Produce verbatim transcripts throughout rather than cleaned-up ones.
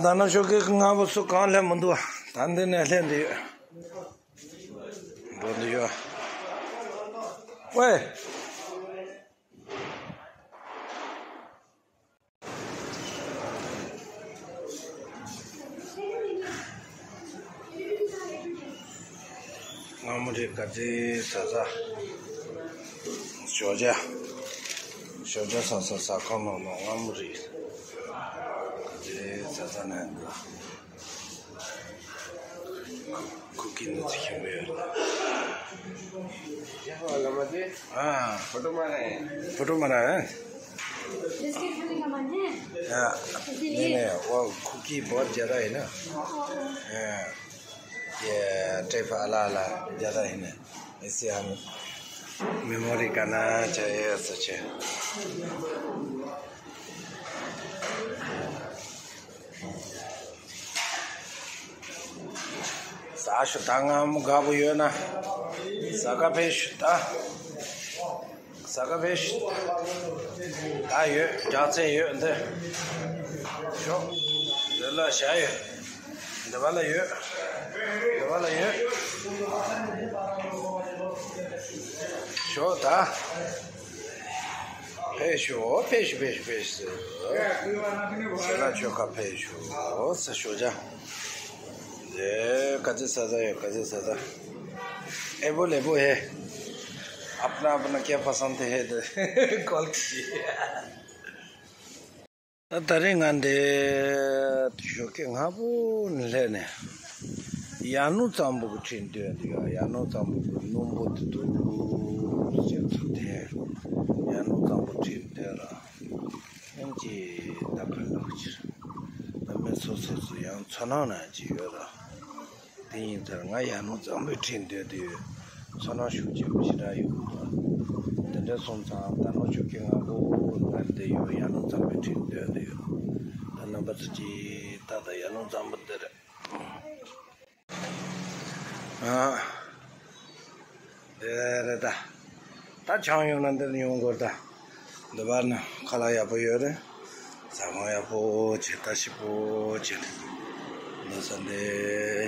ད་ནང་ཞོགས་ཀའི་སྔ་པོ་སུ་གང་སླེབས་མི་འདུག་ད་འདི་ནས་སླེབས་འདི་ཡོད། འགྲོ་འདི་ཡོད། ཝེ། སྔ་མོ་རེད། ག་ཚོད་ཟ་ཟ། ཞོགས་ཇ། ཞོགས་ཇ་ཟ་ཟ། ཟ་ཁང་ནང་ནང་སྔ་མོ་རེད། ག་ཚོད་ཟ་ཟ་ན་འདུག་ཁུ་ཁུ་ཁི་འདི་ཚོ་ཤེས་པ་ཡོད་ལ། ཨ། ཕོ་ཊོ་མ་རེད། ཕོ་ཊོ་མ་རེད། ཡ། ནི་ནི་ཝ་ཁུ་ཁི་བོར་རྒྱ་ར་ཡིན་ན། ཡ། ཡ། ཏྲེ་ཕ་ལ་ལ་རྒྱ་ར་ཡིན་ན། ཨེ་སི་ཧམ། མེ་མོ་རི་ག་ན་ཅ་ཡ་ས་ཆེ། ཟ་ཞུ་ད། སྔ་མོ་དགའ་པོ་ཡོད་ན་ཟ་ག་ཕེབས་ཞུ་ད། ཟ་ག་ཕེབས་ཞུ་ད། ཡོད། རྒྱགས་ཚད་ཡོད་འདི། ཞོག་འདི་ལ་ཞྭ་ཡོད། འདི་བ་ལ་ཡོད། འདི་བ་ལ་ཡོད། ཞོག་ད། ཕེབས་ཞུ། ཕེབས་ཞུ། ཕེབས་ཞུ། ཕེབས་ཞུ། ཕེབས་ཞུ། ཟེར་ལ་ཆོས་ཁ་ཕེབས་ཞུ། ཟེར་ཞོག་ཅ། འདི་ག་ཚོད་ཟ་ཟ་ཡོད། ག་ཚོད་ཟ་ཟ། ཨེ་བོ་ལེ་བོ་ཧེ། अपना अपना क्या पसंद है कॉल कीजिए। ད་ད་རེས་ང་འདི་ཞོགས་ཀས་སྔ་པོ་ནས་སླེབས་ནས་ཡ་ནུ་གཙང་པོ་གི་ཁྲིད་འདོན་འདི་ཡོད། ཡ་ནུ་གཙང་པོ་གི་སྣུམ་པོ་དེ་དུ་ཅེར་ཚུར་འཐེན། ཡ་ནུ་གཙང་པོ་ཁྲིད་འདོན་ར་ཨེམ་ཅི་ད་ག་ལོག་ཕྱིར་ད་མི་སོ་སོ་སོ་ཡང་ཚོར་སྣང་ན་ཅི་ཡོད་ར། དེ་ཡིན་ཙང་ང་ཡ་ནུ་གཙང་པོའི་ཁྲིད་འདོན་དུ་ཡོད། ཚོར་སྣང་ཤུགས་ཆེན་པོ་ཞེ་དྲག་ཡོད་གི་འདུག་དེ་འདྲ་སོང་ཙང་ད་ནོ་ཆུ་ཁེ་ང་པོ་ང་འདི་ཡོད། ཡ་ནུ་གཙང་པོའི་ཁྲིད་འདོན་དུ་ཡོད། ད་རྣམ་པ་ཚོ་ཅི་ད་ད་ཡ་ནུ་གཙང་པོ་འདི་རེད། ཨ། དེ་རེད་ད། ད་ཆང་ཡོང་ན་འདིར་ཡོང་དགོས་ད། འདི་བར་ན་ཁ་ལག་ཡག་པོ་ཡོད་རེད། ཟ་ཁང་ཡག་པོ་བྱེད། ད་ཞིབ་པོ་བྱེད། འདི་ས་འདི་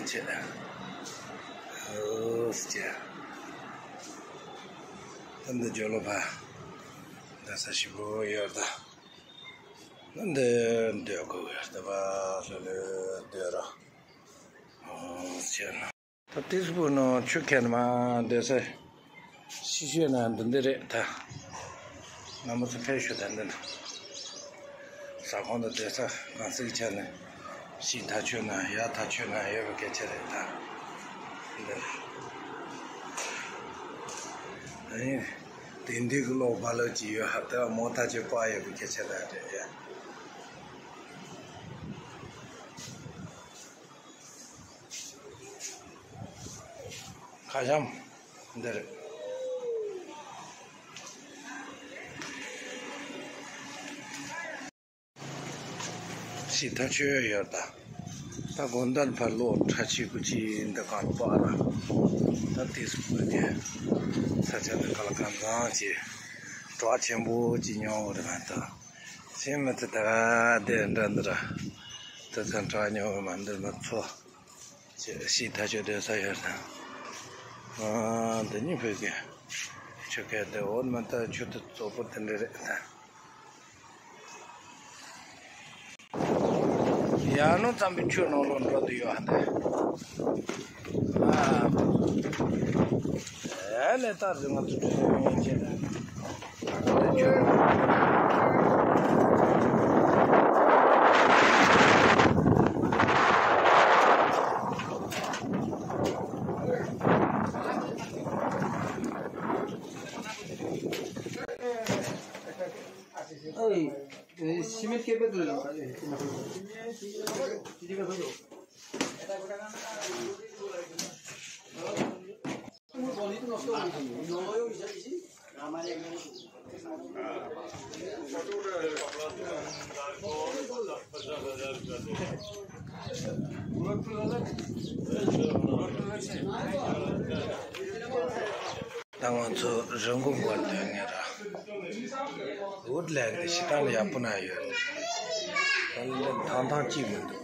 བྱེད། ཨོ་སི་བྱེད། ད་འདི་ཇོ་ལོ་ཕ། འདི་ས་ཞིབ་པོ་ཡོད་ད། འདི་འདོད་དགོས། འདི་བ་ལྷོད་ལྷོད་སྡོད་ར། ཨོ་སི་བྱེད་ན། ད་ཏིས་པུ་ནང་ཆུ་ཁེལ་མ་སྡོད་ས་ཤི་ཤོད་ན་འདི་འདི་རེད་ད། རྣམ་པ་ཚོ་ཕེབས་ཤོག་ད་འདི་ན། ཟ་ཁང་དུ་སྡོད་ས་གང་སྲིད་ཆ་ནས་ཤི་ཐག་ཆོད་ན་ཡ་ཐག་ཆོད་ན་ཡོད་པའི་སྐད་ཆ་རེད་ད། འདི་རེད། ཨ་ནི་དེང་དུས་ཀྱི་གློག་བ་ལོ་ཅི་ཡོད་ཧ་ད་མོ་ཐག་ཆོད་པ་ཡོད་པའི་སྐད་ཆ་རེད་ཡ། ཁ་ཤམ་འདིར་ཤི་ཐ་ཆོས་ཡོད་ད། ད་དགོན་ཟླ་ཕར་ལོག་ཁྲ་ཆི་ཀུ་ཆི་འདི་གང་པ་ར། ད་དེ་སུ་ཀུ་དེ་ས་ཆ་འདི་ག་ལ་གང་གང་ཅི་གྲོགས་ཆེན་པོ་ཅི་ཉོ་བ་རེད་མ་ད། སེམས་མི་ཚེ་ད་ག་དེ་འདྲ་འདི་ར། ད་ཚན་གྲགས་ཉོ་བ་མ་འདིར་མ་ཚོ། ཅེས་ཤིག་ཐག་ཆོད་སྡོད་ས་ཡོད་དང་། ཨ་འདི་གཉིས་བོད་ཀྱི་ཆུ་ཁའི་འདི་འོ་མ་ད་ཆུ་ཐིགས་བཙོག་པོ་དེ་འདྲ་རེད་དང་། ཡ་ནོ་ཙམ་པའི་ཆུ་ནང་ལོག་འགྲོ་དུ་ཡོད་ཧ་འདི། ཨ་ཨེ་ལས་ད་རི་ང་ཚོ་ཁྲོད་ཡོང་ཡོང་བྱས་ནས། ད་ང་ཚོ་རི་མགོ་མགོར་སྡོད་ངེས་ར། འུད་ལས་འདི་ཤི་ཐང་ལ་ཡག་པོ་ན་ཡོད། ད་ལན་ཐང་ཐང་གཅིག་མི་འདུག